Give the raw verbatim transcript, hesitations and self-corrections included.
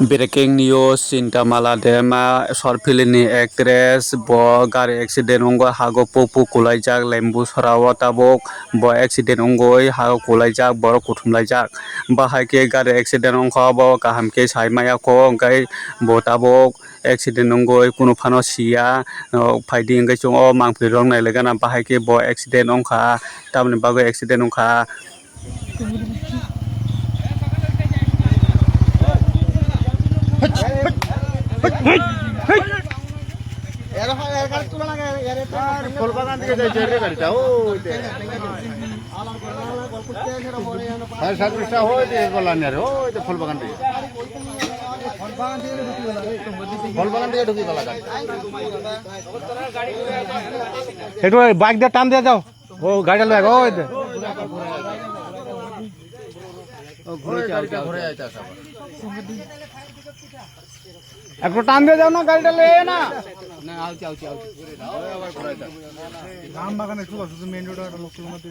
Breaking news, Chintamala Dema short film ni actress bo gari accident wngwi hago pupu kulaijak Lembu Sora o tabuk. Bo accident wngwi hago kulaijak, borok kuthumlaijak. Bahai khe gari accident wngkha, bo kaham khe sai maya kho, hwnkhe bo tabuk accident wngwi kunu phano siya. O phaidi hwnkhe chwng o mangphi rok nailaigana, bahai khe bo accident wngkha, tamoni bagwi accident wngkha. Phol bagan diye jai, jai re gari ta, oi de. Phai service ta oi de, gola ne re, oi de phol bagan diye. Phol bagan diye dhuki gola gari. একটু বাইক দিয়ে টান দিয়ে যাও। ও গাড়িটা লো এক, ওই দে। ঘুরে আইতে আসে আবার। একটু টান দিয়ে যাও না, গাড়িটা লে না। না, আউছি, আউছি, আউছি। আম বাগানে খুব আছে, মেইন রোড আর লোকাল মধ্যে।